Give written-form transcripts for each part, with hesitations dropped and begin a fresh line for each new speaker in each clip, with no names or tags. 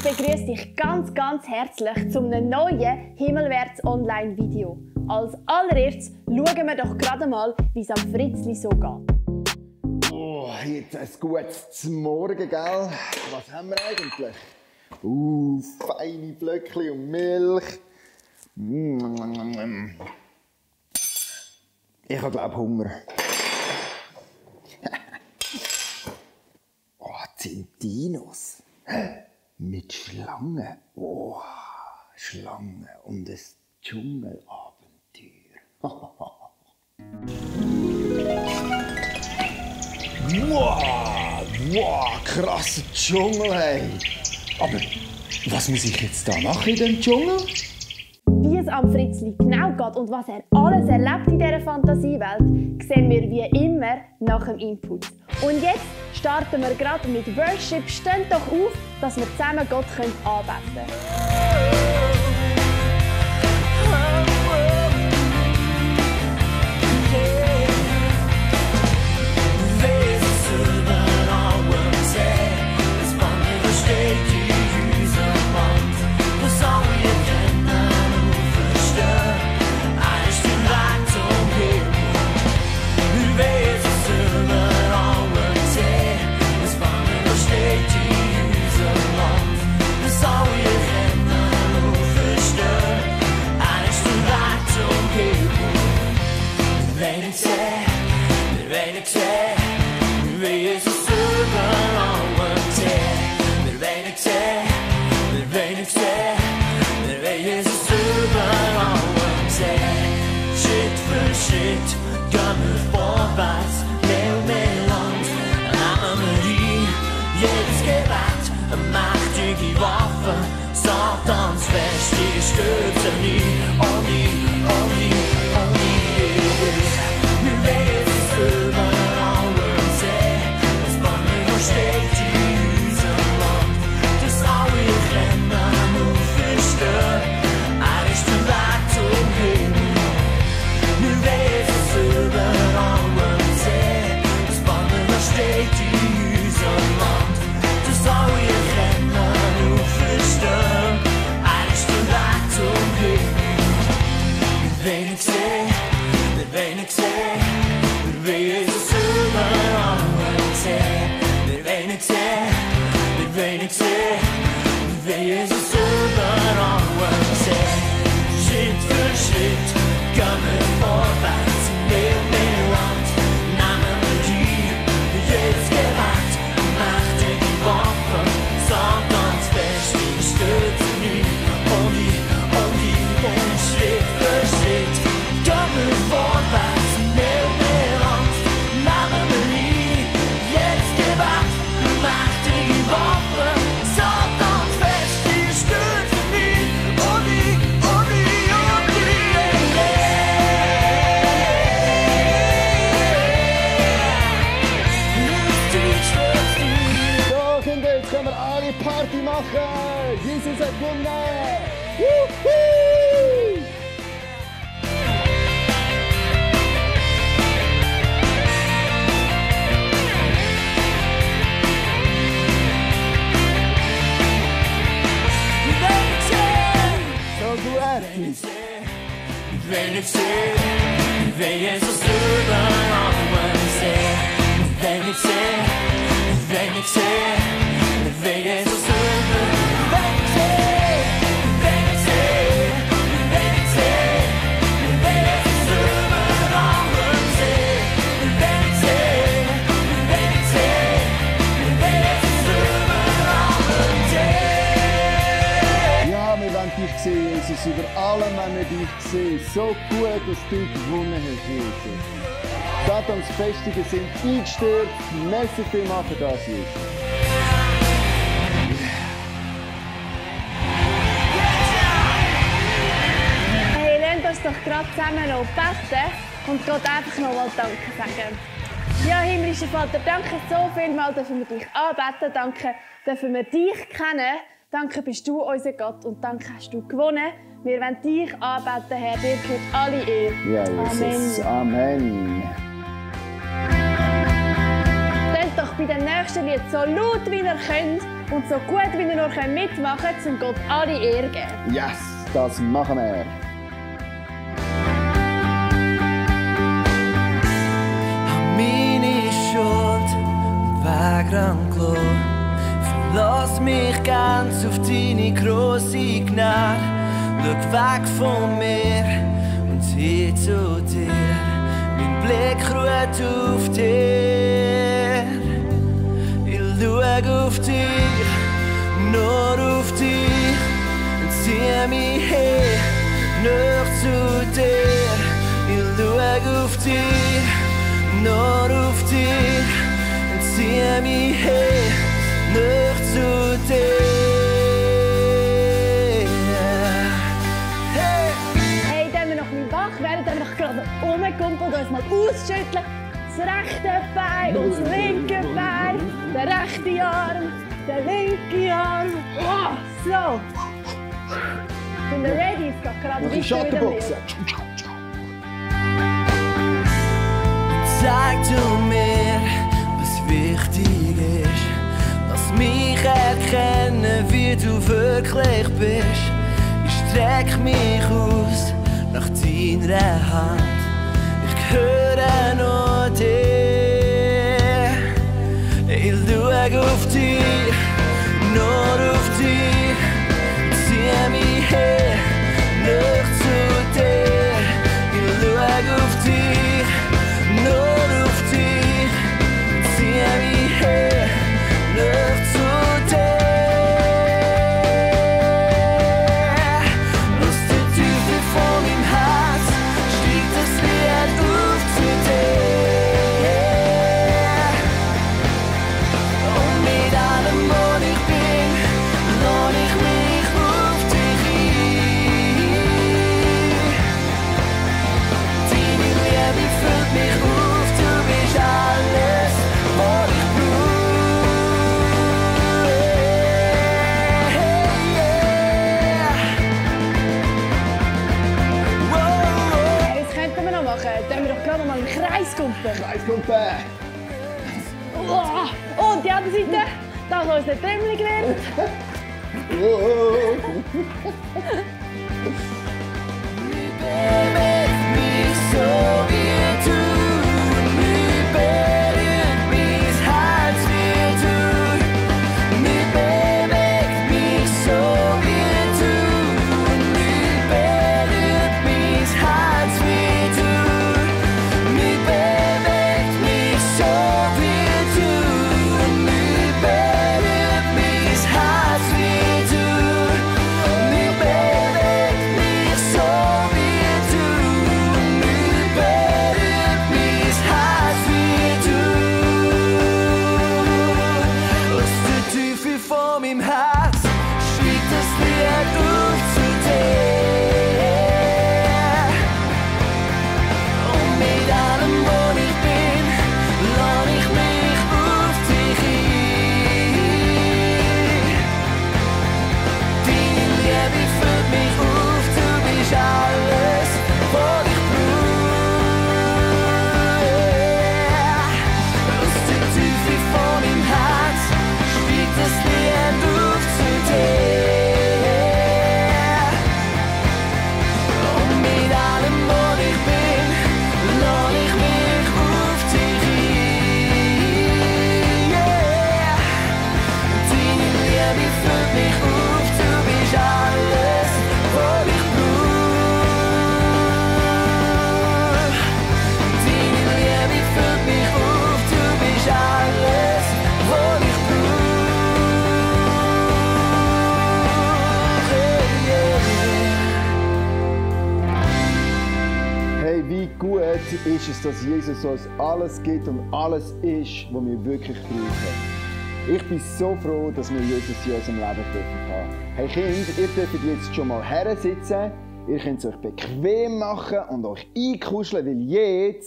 Ich begrüße dich ganz, ganz herzlich zu einem neuen Himmelwärts-Online-Video. Als allererstes schauen wir doch gerade mal, wie es am Fritzli so geht.
Oh, jetzt ein gutes Morgen, gell? Was haben wir eigentlich? Feine Blöckchen und Milch. Ich habe, glaube ich, Hunger. Oh, Zintinos. Mit Schlangen. Oh, Schlangen und ein Dschungelabenteuer. Wow, krasser Dschungel, hey. Aber was muss ich jetzt da machen in dem Dschungel?
Wie es am Fritzli genau geht und was er alles erlebt in dieser Fantasiewelt, sehen wir wie immer nach dem Input. Und jetzt starten wir gerade mit Worship. Steht doch auf, dass wir zusammen Gott anbeten können.
Satans Feste stürzen nie, oh nie, oh nie, oh nie. Wir werden es überall sehen, das Banner steht in unserem Land. Das alle Rennen und verstehen, ist der Weg zum Himmel. Wir werden es überall sehen, das Banner steht in unserem Land. Das alle Rennen und verstehen. Wenig sehen, wie Jesus überall sehen. Wenig sehen, wie Jesus überall sehen. Schritt für Schritt gehen wir vorwärts in mehr Land. Nehmen wir die, jedes Gewalt, mächtige Waffen, Satans Feste stürzen nie, oh nie, oh nie, und Schritt für Schritt gehen wir vorwärts in mehr Land. Nehmen wir nie, jedes Gewalt, mächtige Waffen, Satans Feste stürzen nie, oh nie, oh nie, oh nie.
So, Kinder, jetzt können wir alle Party machen! Jesus hat gewonnen! Wuhu! So gut!
Wenig sehen, wie Jesus überall sehen. Wenig sehen, wie Jesus überall sehen. Wenig sehen, wie Jesus überall sehen. Wenig sehen, wie Jesus überall sehen.
Ja, wir wollen dich sehen, Jesus. Über allem wollen wir dich sehen. So gut, dass du gewonnen hast, Jesus. Satans Festungen sind eingestürzt. Merci vielmals für das, Jesus.
Hey, lasst uns doch gerade zusammen noch beten und Gott einfach noch mal Danke sagen. Ja, himmlischer Vater, danke so vielmals, dürfen wir dich anbeten. Danke, dürfen wir dich kennen. Danke, bist du unser Gott und danke hast du gewonnen. Wir wollen dich anbeten, Herr. Dir gehört alle Ehre.
Ja, Jesus. Amen.
Tönt doch bei dem nächsten Lied so laut wie ihr könnt und so gut wie ihr noch mitmachen könnt, um Gott alle Ehre zu geben.
Yes, das machen wir.
Meine Schuld und weigere Glo. Verlass mich ganz auf deine grosse Gnade. Schau weg von mir und hin zu dir. Mein Blick ruht auf dir. Ich schau auf dich, nur auf dich. Und zieh mich her, näher zu dir. Ich schau auf dich, nur auf dich. Und zieh mich her, näher zu dir.
Während wir noch gerade rumkumpeln, uns mal ausschütteln. Das rechte Bein und das linke Bein. Der rechte Arm, der linke Arm. Oh, so. Sind wir ready? Es geht gerade
Noch ein Schattenboxen.
Zeig du mir, was wichtig ist. Lass mich erkennen, wie du wirklich bist. Ich streck mich aus nach deiner Hand, ich höre nur dir. Ich schau auf dich, nur auf dich. Zieh mich her, näher zu dir. Ich schau auf dich, nur auf dich. Zieh mich her, näher zu dir.
Kreiskumpen.
Oh, und die andere Seite, da soll es nicht trümmelig werden.
Ist es, dass Jesus uns alles gibt und alles ist, was wir wirklich brauchen. Ich bin so froh, dass wir Jesus in unserem Leben haben. Hey Kinder, ihr dürft jetzt schon mal hersitzen. Ihr könnt es euch bequem machen und euch einkuscheln, weil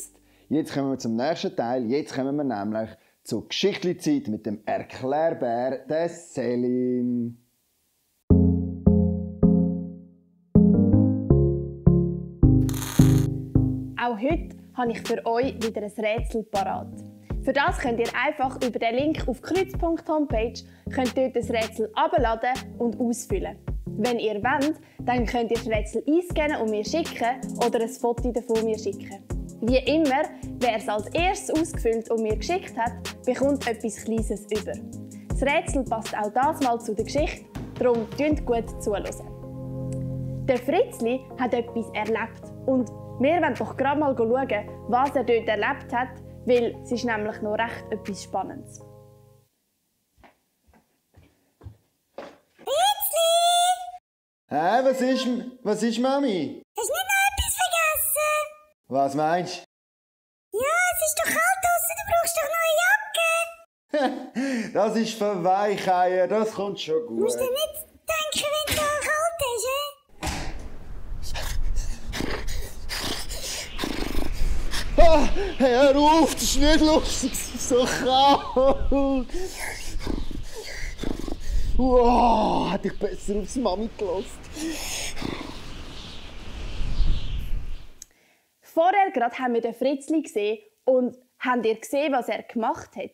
jetzt kommen wir zum nächsten Teil. Jetzt kommen wir nämlich zur Geschichtli-Zeit mit dem Erklärbär, der Selin.
Auch heute habe ich für euch wieder ein Rätsel parat. Für das könnt ihr einfach über den Link auf kreuz.homepage dort das Rätsel herunterladen und ausfüllen. Wenn ihr wollt, dann könnt ihr das Rätsel einscannen und mir schicken oder ein Foto davon mir schicken. Wie immer, wer es als erstes ausgefüllt und mir geschickt hat, bekommt etwas Kleines über. Das Rätsel passt auch das mal zu der Geschichte, darum hört gut zuhören. Der Fritzli hat etwas erlebt und wir wollen doch gerade mal schauen, was er dort erlebt hat, weil es ist nämlich noch recht etwas Spannendes.
Hä, was ist, Mami?
Hast du nicht noch etwas vergessen?
Was meinst
Ja, es ist doch kalt draussen, du brauchst doch neue Jacke.
du? Das ist für Weicheier, das kommt schon
Du
gut.
musst dir nicht denken, wenn es so kalt ist,
Ah, hey, hör auf, das ist nicht lustig, es ist so kalt. Wow, hätte ich besser aufs Mami gelassen.
Vorher gerade haben wir den Fritzli gesehen und habt ihr gesehen, was er gemacht hat?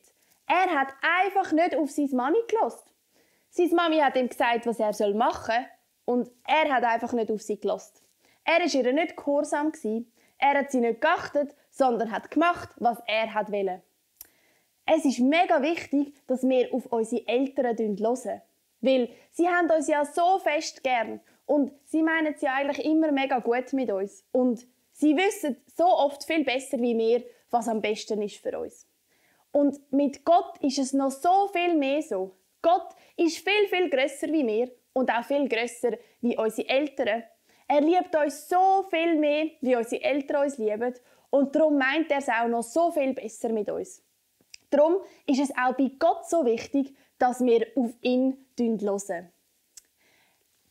Er hat einfach nicht auf seine Mami gehört. Seine Mami hat ihm gesagt, was er machen soll und er hat einfach nicht auf sie gehört. Er war ihr nicht gehorsam. Er hat sie nicht geachtet, sondern hat gemacht, was er wollte. Es ist mega wichtig, dass wir auf unsere Eltern hören. Weil sie haben uns ja so fest gern und sie meinen es ja eigentlich immer mega gut mit uns. Und sie wissen so oft viel besser wie wir, was am besten ist für uns. Und mit Gott ist es noch so viel mehr so. Gott ist viel, viel grösser wie wir und auch viel grösser wie unsere Eltern. Er liebt uns so viel mehr, wie unsere Eltern uns lieben und darum meint er es auch noch so viel besser mit uns. Darum ist es auch bei Gott so wichtig, dass wir auf ihn hören.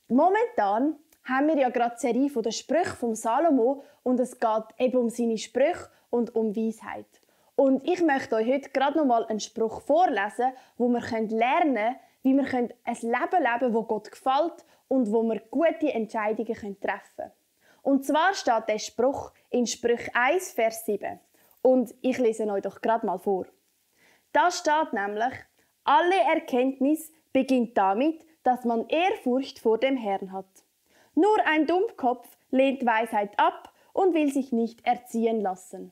Momentan haben wir ja gerade die Serie von den Sprüchen von Salomo und es geht eben um seine Sprüche und um Weisheit. Und ich möchte euch heute gerade noch mal einen Spruch vorlesen, wo wir lernen können, wie wir ein Leben leben, das Gott gefällt und wo wir gute Entscheidungen treffen können. Und zwar steht der Spruch in Sprüch 1, Vers 7. Und ich lese ihn euch doch gerade mal vor. Da steht nämlich: Alle Erkenntnis beginnt damit, dass man Ehrfurcht vor dem Herrn hat. Nur ein Dummkopf lehnt Weisheit ab und will sich nicht erziehen lassen.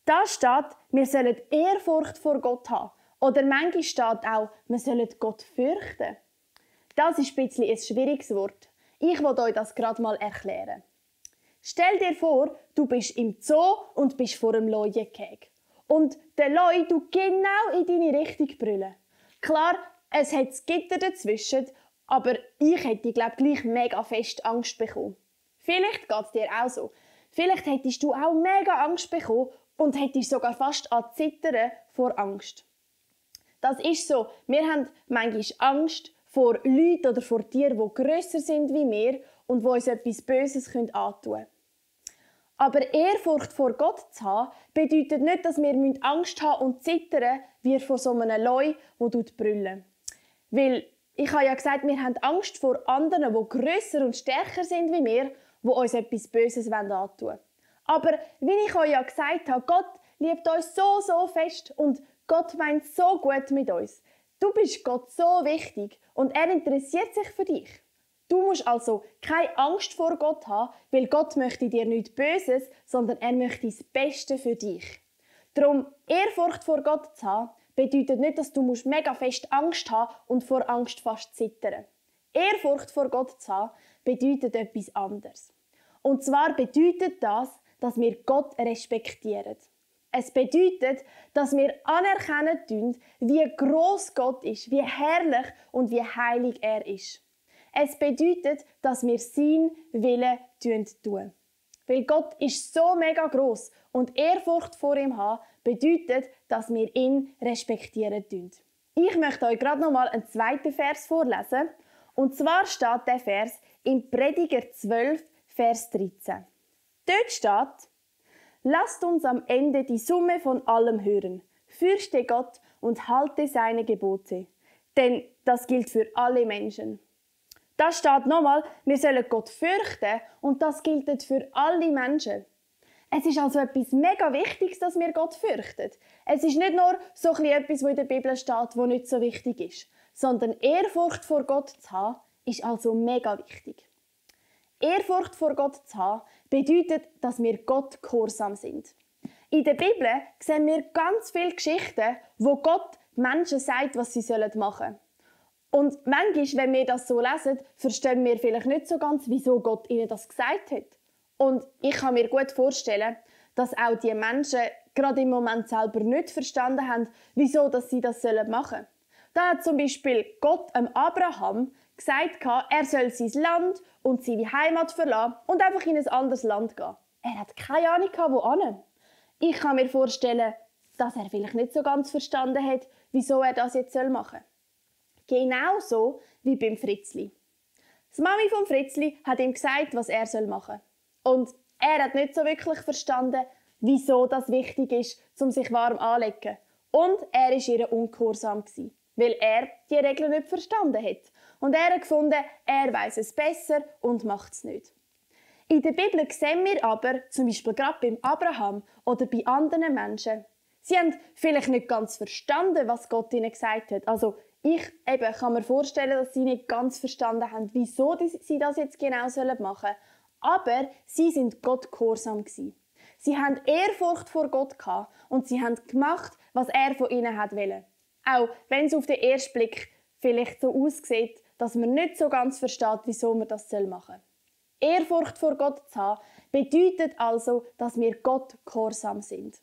Da steht, wir sollen Ehrfurcht vor Gott haben. Oder manchmal steht auch, wir sollen Gott fürchten. Das ist ein bisschen ein schwieriges Wort. Ich will euch das gerade mal erklären. Stell dir vor, du bist im Zoo und bist vor einem Leuengehege. Und der Leu tut genau in deine Richtung brüllen. Klar, es hat das Gitter dazwischen, aber ich hätte, gleich mega fest Angst bekommen. Vielleicht geht es dir auch so. Vielleicht hättest du auch mega Angst bekommen und hättest sogar fast an Zittern vor Angst. Das ist so. Wir haben manchmal Angst vor Leuten oder vor Tieren, die grösser sind wie wir und die uns etwas Böses antun können. Aber Ehrfurcht vor Gott zu haben, bedeutet nicht, dass wir Angst haben und zittern wie vor so einem Leu, der brüllt. Weil ich habe ja gesagt, wir haben Angst vor anderen, die grösser und stärker sind wie wir, die uns etwas Böses antun wollen. Aber wie ich euch ja gesagt habe, Gott liebt uns so, so fest und Gott meint so gut mit uns. Du bist Gott so wichtig und er interessiert sich für dich. Du musst also keine Angst vor Gott haben, weil Gott möchte dir nichts Böses, sondern er möchte das Beste für dich. Darum, Ehrfurcht vor Gott zu haben, bedeutet nicht, dass du mega fest Angst haben und vor Angst fast zittern. Ehrfurcht vor Gott zu haben, bedeutet etwas anderes. Und zwar bedeutet das, dass wir Gott respektieren. Es bedeutet, dass wir anerkennen, wie gross Gott ist, wie herrlich und wie heilig er ist. Es bedeutet, dass wir seinen Willen tun. Weil Gott ist so mega gross und Ehrfurcht vor ihm haben, bedeutet, dass wir ihn respektieren tun. Ich möchte euch gerade noch mal einen zweiten Vers vorlesen. Und zwar steht der Vers in Prediger 12, Vers 13. Dort steht: Lasst uns am Ende die Summe von allem hören. Fürchte Gott und halte seine Gebote. Denn das gilt für alle Menschen. Da steht nochmal, wir sollen Gott fürchten und das gilt für alle Menschen. Es ist also etwas mega Wichtiges, dass wir Gott fürchten. Es ist nicht nur so etwas, was in der Bibel steht, was nicht so wichtig ist, sondern Ehrfurcht vor Gott zu haben, ist also mega wichtig. Ehrfurcht vor Gott zu haben, bedeutet, dass wir Gott gehorsam sind. In der Bibel sehen wir ganz viele Geschichten, wo Gott Menschen sagt, was sie machen sollen. Und manchmal, wenn wir das so lesen, verstehen wir vielleicht nicht so ganz, wieso Gott ihnen das gesagt hat. Und ich kann mir gut vorstellen, dass auch die Menschen gerade im Moment selber nicht verstanden haben, wieso sie das machen sollen. Da hat zum Beispiel Gott Abraham gesagt, er soll sein Land und seine Heimat verlassen und einfach in ein anderes Land gehen. Er hat keine Ahnung, wohin. Ich kann mir vorstellen, dass er vielleicht nicht so ganz verstanden hat, wieso er das jetzt machen soll. Genauso wie beim Fritzli. Die Mami von Fritzli hat ihm gesagt, was er machen soll. Und er hat nicht so wirklich verstanden, wieso das wichtig ist, um sich warm anzulegen. Und er war ihr ungehorsam, weil er die Regeln nicht verstanden hat. Und er hat gefunden, er weiss es besser und macht es nicht. In der Bibel sehen wir aber, zum Beispiel gerade beim Abraham oder bei anderen Menschen, sie haben vielleicht nicht ganz verstanden, was Gott ihnen gesagt hat. Also ich kann mir vorstellen, dass sie nicht ganz verstanden haben, wieso sie das jetzt genau machen sollen. Aber sie sind Gott gehorsam gewesen. Sie haben Ehrfurcht vor Gott gehabt und sie haben gemacht, was er von ihnen wollte. Auch wenn es auf den ersten Blick vielleicht so aussieht, dass man nicht so ganz versteht, wieso man das machen soll. Ehrfurcht vor Gott zu haben, bedeutet also, dass wir Gott gehorsam sind.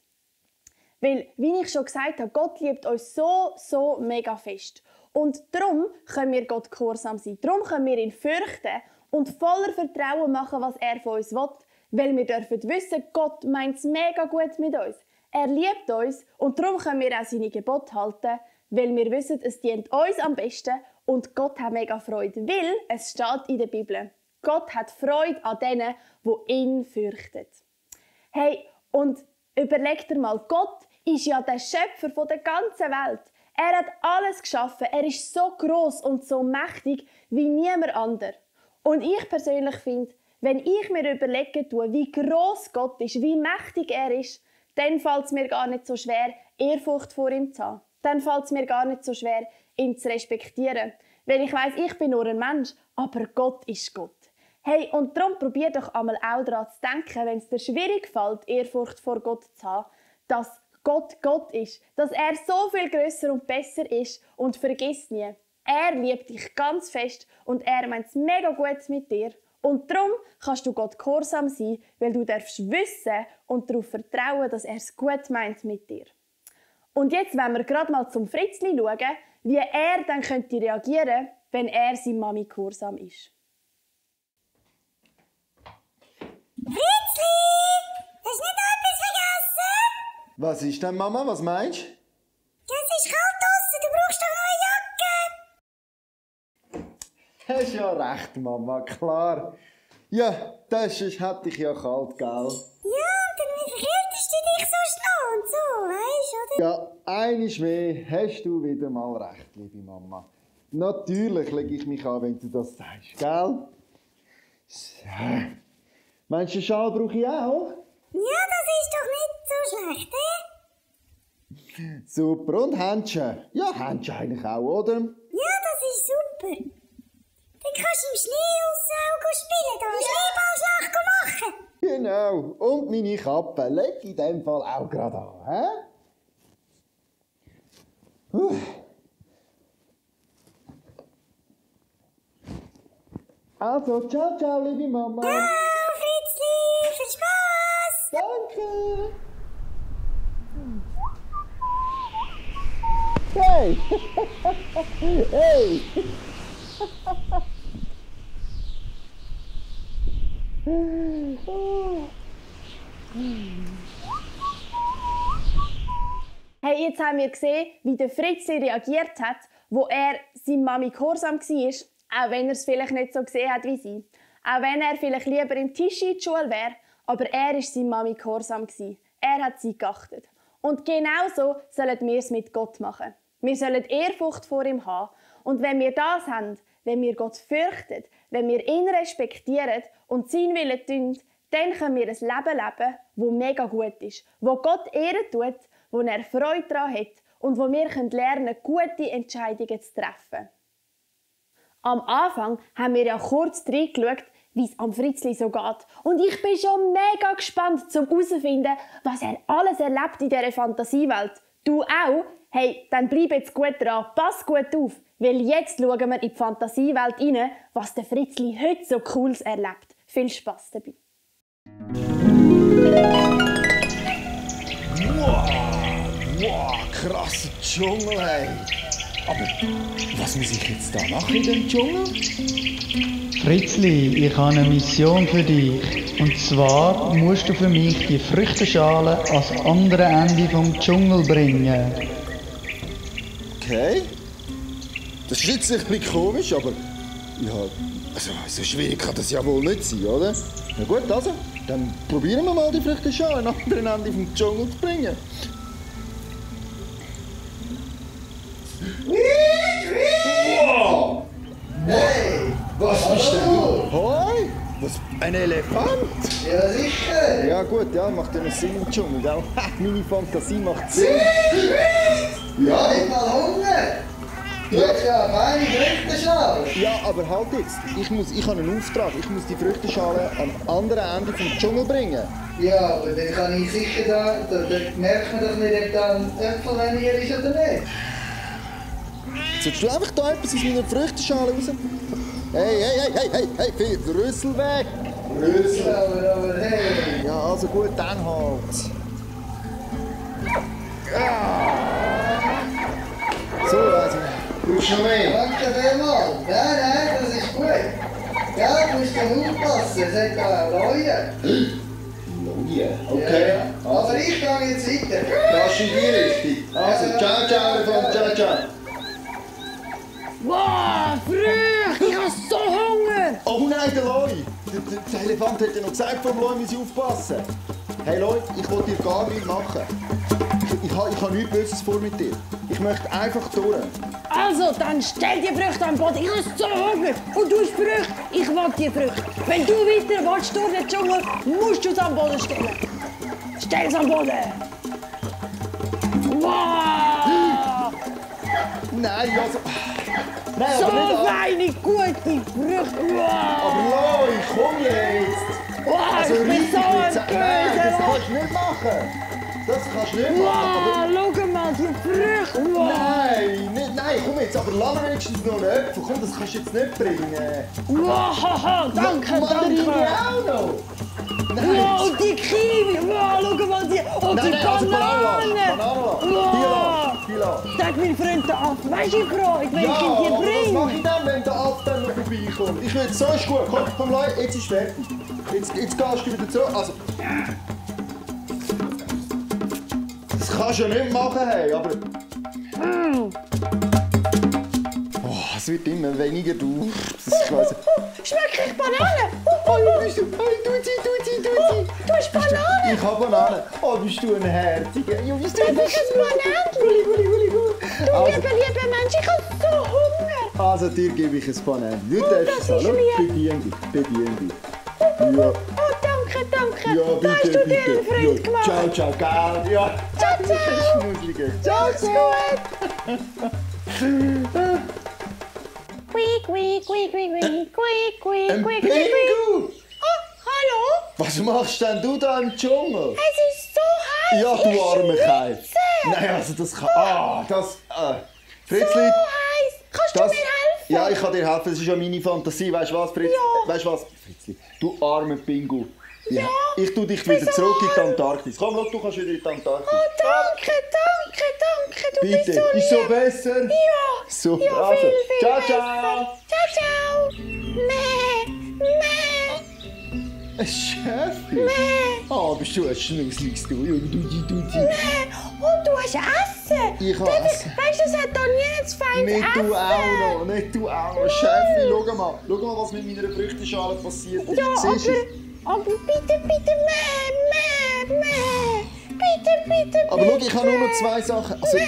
Weil, wie ich schon gesagt habe, Gott liebt uns so mega fest. Und darum können wir Gott gehorsam sein. Darum können wir ihn fürchten und voller Vertrauen machen, was er von uns will. Weil wir dürfen wissen, Gott meint es mega gut mit uns. Er liebt uns und darum können wir auch seine Gebote halten, weil wir wissen, es dient uns am besten und Gott hat mega Freude. Weil es steht in der Bibel, Gott hat Freude an denen, die ihn fürchten. Hey, und überleg dir mal, Gott ist ja der Schöpfer der ganzen Welt. Er hat alles geschaffen. Er ist so groß und so mächtig wie niemand anderer. Und ich persönlich finde, wenn ich mir überlegen tue, wie groß Gott ist, wie mächtig er ist, dann fällt es mir gar nicht so schwer, Ehrfurcht vor ihm zu haben. Dann fällt es mir gar nicht so schwer, ihn zu respektieren. Weil ich weiss, ich bin nur ein Mensch, aber Gott ist Gott. Hey, und darum probier doch einmal auch daran zu denken, wenn es dir schwierig fällt, Ehrfurcht vor Gott zu haben, dass Gott Gott ist, dass er so viel grösser und besser ist und vergiss nie, er liebt dich ganz fest und er meint es mega gut mit dir. Und darum kannst du Gott gehorsam sein, weil du darfst wissen und darauf vertrauen, dass er es gut meint mit dir. Und jetzt wollen wir gerade mal zum Fritzli schauen, wie er dann könnte reagieren, wenn er seine Mami gehorsam ist.
Fritzli! Hast du nicht noch etwas vergessen?
Was ist denn, Mama? Was meinst du?
Ja, es ist kalt draussen, du brauchst doch noch eine Jacke.
Hast ja recht, Mama, klar. Ja, das hätte ich ja kalt, gell?
Ja, und dann verkältest du dich sonst noch und so, weisst du, oder?
Ja, einiges mehr hast du wieder mal recht, liebe Mama. Natürlich lege ich mich an, wenn du das sagst, gell? So. Meinst du, den Schal brauche ich auch?
Ja, das ist doch nicht so schlecht,
Super, und Händchen? Ja, Händchen eigentlich auch, oder?
Ja, das ist super. Dann kannst du im Schnee raus spielen, da Schneeballschlacht machen.
Genau, und meine Kappe leg ich in dem Fall auch gerade an, hä? Also, ciao, ciao, liebe Mama.
Ciao, Fritzli, viel Spaß.
Danke. Hey! Hey!
Hey, jetzt haben wir gesehen, wie der Fritzli reagiert hat, wo er seine Mami gehorsam war, auch wenn er es vielleicht nicht so gesehen hat wie sie. Auch wenn er vielleicht lieber im Tisch in die Schule wäre, aber er war seine Mami gehorsam. Er hat sie geachtet. Und genau so sollen wir es mit Gott machen. Wir sollen Ehrfurcht vor ihm haben. Und wenn wir das haben, wenn wir Gott fürchten, wenn wir ihn respektieren und seinen Willen tun, dann können wir ein Leben leben, das mega gut ist, wo Gott Ehre tut, wo er Freude daran hat und wo wir lernen können, gute Entscheidungen zu treffen. Am Anfang haben wir ja kurz reingeschaut, wie es am Fritzli so geht. Und ich bin schon mega gespannt, um herauszufinden, was er alles erlebt in dieser Fantasiewelt. Du auch? Hey, dann bleib jetzt gut dran, pass gut auf, weil jetzt schauen wir in die Fantasiewelt rein, was der Fritzli heute so Cooles erlebt. Viel Spass dabei.
Wow, krasser Dschungel, hey. Aber was muss ich jetzt da machen in dem Dschungel?
Fritzli, ich habe eine Mission für dich. Und zwar musst du für mich die Früchteschale ans andere Ende vom Dschungel bringen.
Okay. Das ist jetzt ein bisschen komisch, aber ja, also, so schwierig kann das ja wohl nicht sein, oder? Na gut, also, dann probieren wir mal die Früchteschale am anderen Ende vom Dschungel zu bringen. Wow! Hey! Was bist denn du? Hoi! Was? Ein Elefant?
Ja, sicher!
Ja gut, ja, macht ja noch Sinn im Dschungel, gell? Meine Fantasie macht Sinn.
Ja, ich mal Hunger! Du hast ja eine feine Früchteschale!
Ja, aber halt jetzt. Ich habe einen Auftrag. Ich muss die Früchteschale am anderen Ende vom Dschungel bringen.
Ja, aber dann kann ich sicher da merkt man doch nicht, ob da ein Äpfel weniger ist oder nicht.
Sollst du einfach da etwas aus meiner Früchteschale raus? Hey, Rüssel weg!
Rüssel, aber hey!
Ja, also gut, dann halt. Ja. So, also.
Brauchst du noch mehr? Danke vielmals! Nein, das ist gut! Ja, du musst dann aufpassen, es hat da Leute.
Leute? Okay.
Ja, aber ich gehe jetzt weiter.
Das ist in die Richtung. Also, ciao, Elefant, ciao.
Wow, Früchte! Ich habe so Hunger!
Oh nein, der Loi! Der Elefant hat ja noch gesagt, vom Loi muss ich aufpassen. Hey Loi, ich will dir gar nichts machen. Ich habe nichts Böses vor mit dir. Ich möchte einfach durch.
Also, dann stell die Früchte am Boden. Ich habe so Hunger. Und du hast Früchte. Ich will die Früchte. Wenn du weiter willst durch den Dschungel, musst du es am Boden stellen. Stell es am Boden. Wow!
Nein, also... Nein,
So
aber nicht
feine, gute Früchte. Wow!
Aber Loi, komm jetzt!
Wow,
Also,
ich bin
richtig
so ein
jetzt. Nein, das
Böser.
kannst du nicht machen! Das kannst du nicht machen!
Wow, schau mal, die Früchte. Wow!
Nein, komm jetzt, aber lass mir wenigstens noch einen Äpfel. Komm, das kannst du jetzt nicht bringen.
Wow, haha, danke,
Mandarine
danke.
auch noch! Nein!
Wow, und die Kiwi. Wow, schau mal, die... Und die
also
Bananen.
Banane.
Wow!
Hier lass.
Sagt mein Freund der Affe, weisst du, ich freue wenn ich ihn dir
aber was
bringe.
mache ich dann, wenn der Affe dann noch vorbeikommt? Ich will, so ist gut. Komm, Leute, jetzt ist fertig. Jetzt gehst du wieder zurück. Also... Das kannst du ja nicht machen, hey, aber... Oh, es wird immer weniger, du.
Schmecke ich Banane?
Bist du... Hey, tu sie.
Du hast Banane?
Ich habe Banane. Oh, bist du ein Herziger. Ja, bist du
Darf ich ein Bananchen? Du
Also,
lieber Mensch, ich habe so Hunger.
also dir gebe ich ein Banane. Du
das
darfst
ist
es haben.
lieb.
Bedien dich. Ja.
Oh, danke.
Ja,
Da hast du dir einen Freund
Ja,
gemacht.
ciao, gell? Ja.
Ciao.
Schnuddlige.
Alles gut.
Ein Pingu!
Oh, hallo?
Was machst denn du da im Dschungel?
Es ist so heiß.
Ja, du
ich
arme Kai.
schwitze.
Nein, also das kann... Fritzli...
So heiß. Kannst du mir helfen?
Ja, ich kann dir helfen. Das ist ja meine Fantasie. Weißt du was, Fritz?
Ja.
Weißt du was, Fritzli? Du armer Pingu.
Ja.
Ich tue dich wieder
Wieso
zurück in die
arm?
Antarktis. Komm, schau, du kannst wieder in die Antarktis.
Oh, danke. Du
Bitte,
bist so lieb.
ist so besser?
Ja.
Super,
Ja,
also.
viel
Ciao,
besser. Ciao. Meh.
Ein Schäfchen? Oh, bist du ein Schnussliges, du. Duzi.
Und du hast Essen.
Ich habe Essen.
Weißt du, es hat da nie zu feines
Nicht
Essen.
du auch noch, nicht du auch noch. Schäfchen, schau mal, was mit meiner Früchteschale passiert ist.
Ja,
Siehst du es?
aber bitte, meh. Bitte.
Aber schau, ich habe nur noch 2 Sachen. Also,
Ich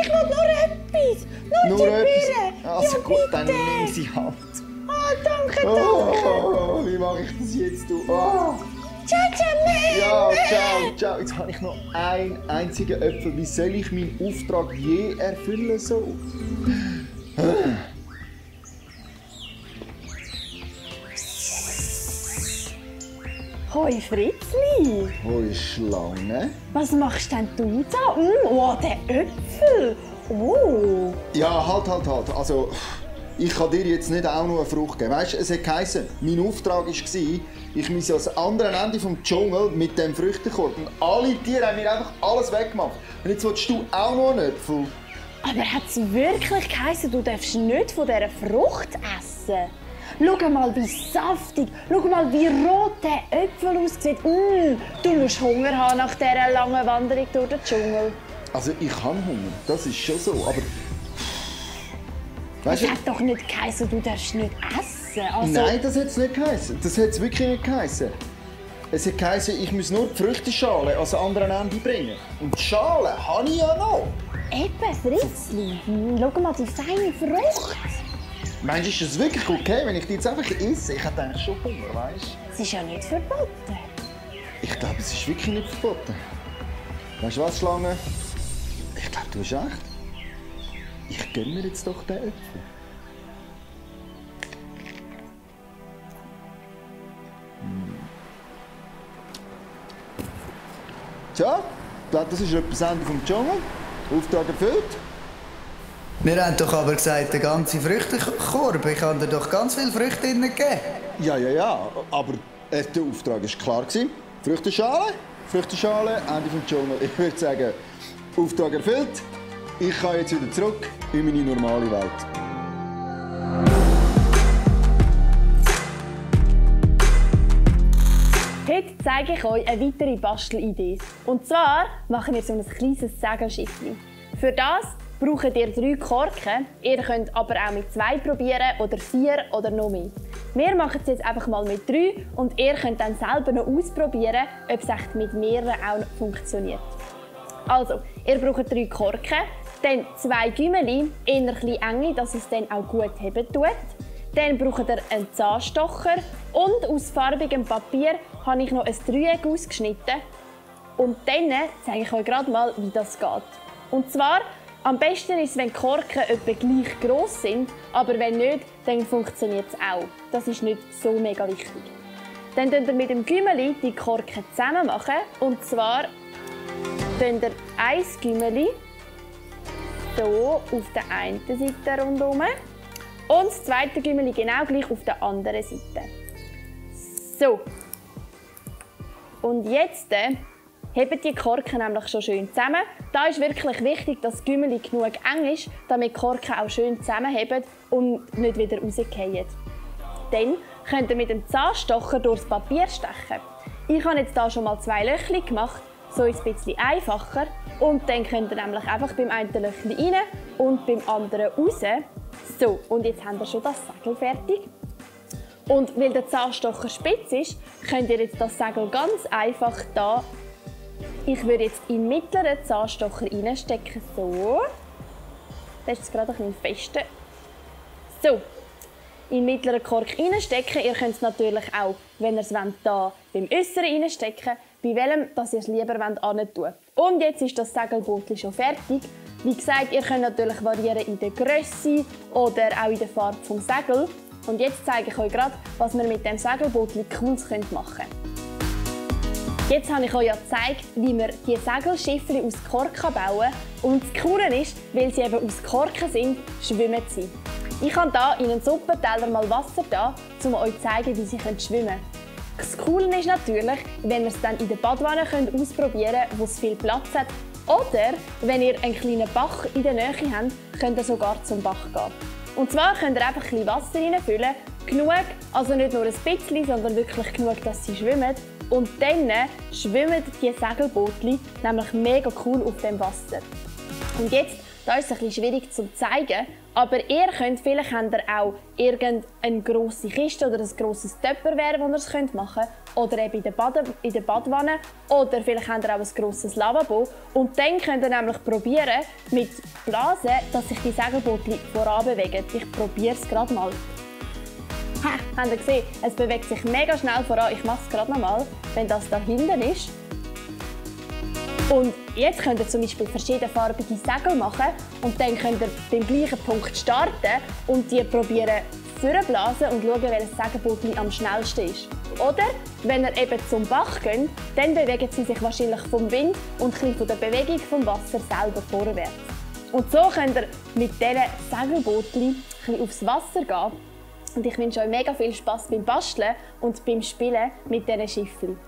will nur etwas. Nur die Birne.
Also
Ja,
gut, dann
bitte.
nimm sie halt.
Oh, danke.
Oh, wie mache mache ich das jetzt? Du? Oh.
Ciao, Jamel!
Ja, ciao, ciao. Jetzt habe ich noch einen einzigen Apfel. Wie soll ich meinen Auftrag je erfüllen so?
Hoi Fritzli!
Hoi Schlange.
Was machst denn du da? Oh, der Äpfel! Oh!
Ja, halt. Also, ich kann dir jetzt nicht auch noch eine Frucht geben. Weißt du, es hat geheißen, mein Auftrag war, ich muss ans andere Ende des Dschungels mit dem Früchtekorb. Und alle Tiere haben mir einfach alles weggemacht. Und jetzt willst du auch noch einen Apfel?
Aber hat es wirklich geheißen, du darfst nicht von dieser Frucht essen? Schau mal, wie saftig, schau mal, wie rot der Äpfel aussieht. Du musst Hunger haben nach dieser langen Wanderung durch den Dschungel.
Also, ich habe Hunger, das ist schon so, aber...
Das hat doch nicht geheißen, du darfst nicht essen. Also...
Nein, das hat es nicht geheißen. Das hat es wirklich nicht geheißen. Es hat geheißen, ich muss nur die Früchteschale ans andere Ende bringen. Und die Schale habe ich ja noch.
Eben, Fritzli, schau mal die feine Frucht.
Meinst du, ist es wirklich okay, wenn ich die jetzt einfach esse? Ich habe eigentlich schon Hunger, weißt du?
Es ist ja nicht verboten.
Ich glaube, es ist wirklich nicht verboten. Weißt du was, Schlange? Ich glaube, du hast recht. Ich gönne mir jetzt doch den Äpfel. Tja, ich glaube, das ist etwas Ende vom Dschungel. Auftrag erfüllt.
Wir haben doch aber gesagt, der ganze Früchtekorb. Ich habe dir doch ganz viele Früchte gegeben.
Ja, aber der Auftrag war klar. Früchteschale, Ende vom Dschungel. Ich würde sagen, Auftrag erfüllt. Ich kann jetzt wieder zurück in meine normale Welt.
Heute zeige ich euch eine weitere Bastelidee. Und zwar machen wir so ein kleines Segelschiffchen. Für das braucht ihr 3 Korken. Ihr könnt aber auch mit 2 probieren oder 4 oder noch mehr. Wir machen es jetzt einfach mal mit 3 und ihr könnt dann selber noch ausprobieren, ob es echt mit mehreren auch funktioniert. Also, ihr braucht 3 Korken, dann 2 Gümmeli, eher ein bisschen enge, dass es dann auch gut heben tut. Dann braucht ihr einen Zahnstocher und aus farbigem Papier habe ich noch ein Dreieck ausgeschnitten. Und dann zeige ich euch gerade mal, wie das geht. Und zwar, am besten ist es, wenn die Korken etwa gleich gross sind, aber wenn nicht, dann funktioniert es auch. Das ist nicht so mega wichtig. Dann könnt ihr mit dem Gümmeli die Korken zusammen machen. Und zwar könnt ihr ein Gümmeli so auf der einen Seite rundherum und das zweite Gümmeli genau gleich auf der anderen Seite. So. Und jetzt heben die Korken nämlich schon schön zusammen. Da ist wirklich wichtig, dass das Gümmeli genug eng ist, damit die Korken auch schön zusammenheben und nicht wieder rausfallen. Dann könnt ihr mit dem Zahnstocher durchs Papier stechen. Ich habe jetzt hier schon mal 2 Löcher gemacht, so ist es ein bisschen einfacher. Und dann könnt ihr nämlich einfach beim einen Löchchen rein und beim anderen raus. So, und jetzt habt ihr schon das Segel fertig. Und weil der Zahnstocher spitz ist, könnt ihr jetzt das Segel ganz einfach da. Ich würde jetzt in den mittleren Zahnstocher reinstecken, so. Das ist jetzt gerade ein bisschen fester. So, in den mittleren Kork reinstecken. Ihr könnt es natürlich auch, wenn ihr es wollt, da beim Äußeren reinstecken, bei welchem dass ihr es lieber wollt, tun. Und jetzt ist das Segelboot schon fertig. Wie gesagt, ihr könnt natürlich variieren in der Grösse oder auch in der Farbe des Segels. Und jetzt zeige ich euch gerade, was wir mit dem Segelboot Cooles machen können. Jetzt habe ich euch ja gezeigt, wie man die Segelschiffchen aus Korken bauen kann. Und das Coole ist, weil sie eben aus Korken sind, schwimmen sie. Ich habe hier in einen Suppenteller mal Wasser da, um euch zu zeigen, wie sie schwimmen können. Das Coole ist natürlich, wenn ihr es dann in der Badwanne ausprobieren könnt, wo es viel Platz hat. Oder wenn ihr einen kleinen Bach in der Nähe habt, könnt ihr sogar zum Bach gehen. Und zwar könnt ihr einfach ein bisschen Wasser reinfüllen. Genug, also nicht nur ein bisschen, sondern wirklich genug, dass sie schwimmen. Und dann schwimmen die Segelbootchen nämlich mega cool auf dem Wasser. Und jetzt, da ist es ein bisschen schwierig zu zeigen, aber ihr könnt, vielleicht habt ihr auch irgendeine grosse Kiste oder ein grosses Tupperware, wo ihr es machen könnt. Oder eben in der Badwanne. Oder vielleicht habt ihr auch ein grosses Lavabo. Und dann könnt ihr nämlich probieren, mit Blasen, dass sich die Segelbootchen voranbewegen. Ich probiere es gerade mal. Habt ihr gesehen? Es bewegt sich mega schnell voran. Ich mache es gerade nochmal, wenn das da hinten ist. Und jetzt könnt ihr zum Beispiel verschiedenfarbige Segel machen und dann könnt ihr beim gleichen Punkt starten und die probieren vorblasen und schauen, welches Segelboot am schnellsten ist. Oder wenn ihr eben zum Bach geht, dann bewegen sie sich wahrscheinlich vom Wind und ein von der Bewegung vom Wasser selber vorwärts. Und so könnt ihr mit diesen Segelbootchen aufs Wasser gehen. Und ich wünsche euch mega viel Spass beim Basteln und beim Spielen mit diesen Schiffen.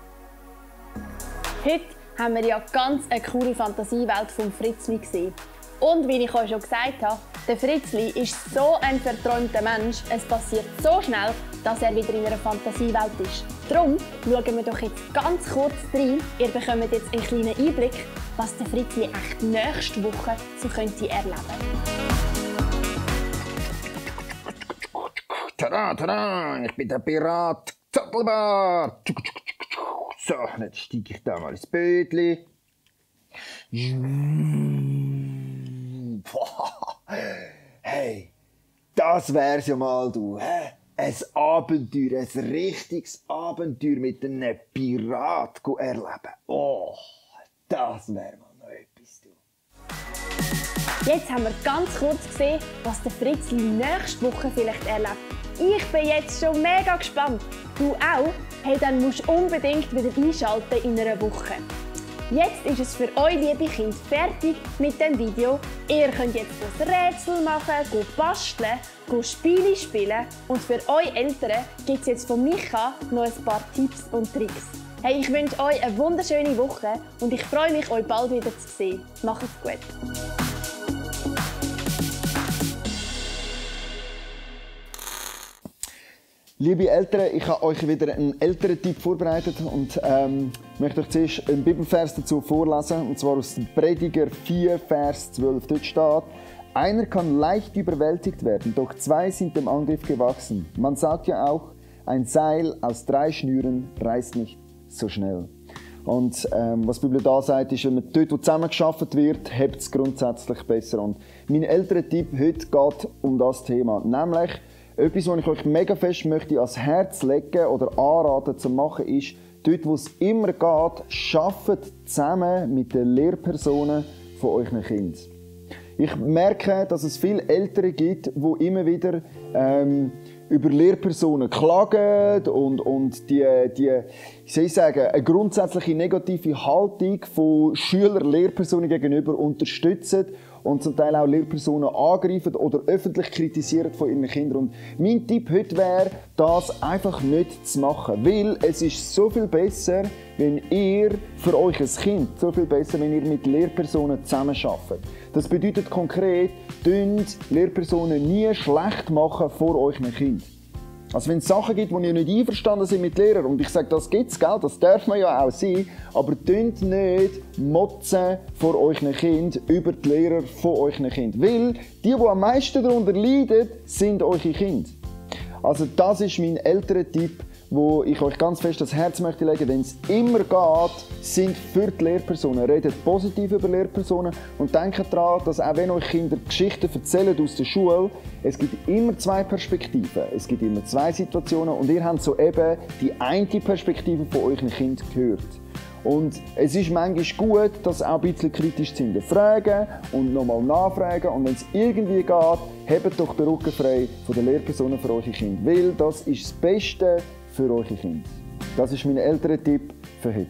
Heute haben wir ja ganz eine coole Fantasiewelt vom Fritzli gesehen. Und wie ich euch schon gesagt habe, der Fritzli ist so ein verträumter Mensch. Es passiert so schnell, dass er wieder in einer Fantasiewelt ist. Darum schauen wir doch jetzt ganz kurz rein. Ihr bekommt jetzt einen kleinen Einblick, was der Fritzli echt nächste Woche so könnte erleben.
Tada, tada, ich bin der Pirat Zottelbart. So, jetzt steige ich da mal ins Bötli. Hey, das wär's ja mal, du. Ein Abenteuer, ein richtiges Abenteuer mit einem Pirat erleben. Oh, das wär mal noch etwas, du.
Jetzt haben wir ganz kurz gesehen, was der Fritzli nächste Woche vielleicht erlebt. Ich bin jetzt schon mega gespannt. Du auch? Hey, dann musst du unbedingt wieder einschalten in einer Woche. Jetzt ist es für euch, liebe Kinder, fertig mit dem Video. Ihr könnt jetzt das Rätsel machen, basteln, Spiele spielen und für euch Eltern gibt es jetzt von Micha noch ein paar Tipps und Tricks. Hey, ich wünsche euch eine wunderschöne Woche und ich freue mich, euch bald wieder zu sehen. Macht's gut!
Liebe Eltern, ich habe euch wieder einen Elterntipp vorbereitet und möchte euch zuerst einen Bibelvers dazu vorlesen, und zwar aus dem Prediger 4, Vers 12. Dort steht: Einer kann leicht überwältigt werden, doch zwei sind dem Angriff gewachsen. Man sagt ja auch, ein Seil aus 3 Schnüren reißt nicht so schnell. Und was die Bibel da sagt, ist, wenn man dort, wo zusammengearbeitet wird, hebt es grundsätzlich besser. Und mein Elterntipp heute geht um das Thema, nämlich etwas, was ich euch mega fest möchte ans Herz legen oder anraten zu machen, ist, dort, wo es immer geht, arbeitet zusammen mit den Lehrpersonen von euren Kindern. Ich merke, dass es viele Eltern gibt, die immer wieder über Lehrpersonen klagen und die ich soll sagen, eine grundsätzliche negative Haltung von Schüler-Lehrpersonen gegenüber unterstützen und zum Teil auch Lehrpersonen angreifen oder öffentlich kritisieren von ihren Kindern. Und mein Tipp heute wäre, das einfach nicht zu machen. Weil es ist so viel besser, wenn ihr für euch ein Kind, so viel besser, wenn ihr mit Lehrpersonen zusammenarbeitet. Das bedeutet konkret, Lehrpersonen nie schlecht machen vor euren Kindern. Also wenn es Sachen gibt, wo ihr nicht einverstanden seid mit Lehrern, und ich sage, das gibt es, das darf man ja auch sein, aber tönt nicht motzen vor euren Kindern über die Lehrer von euren Kindern. Weil die am meisten darunter leiden, sind eure Kinder. Also das ist mein Elterntipp, wo ich euch ganz fest ans Herz möchte legen, wenn es immer geht, sind für die Lehrpersonen. Redet positiv über Lehrpersonen und denkt daran, dass auch wenn euch Kinder Geschichten erzählen aus der Schule, es gibt immer 2 Perspektiven, es gibt immer 2 Situationen und ihr habt soeben die eine Perspektive von euren Kindern gehört. Und es ist manchmal gut, das auch ein bisschen kritisch zu hinterfragen und nochmal nachfragen. Und wenn es irgendwie geht, hebt doch den Rücken frei von den Lehrpersonen für eure Kinder. Weil das ist das Beste für eure Kinder. Das ist mein Elterntipp für heute.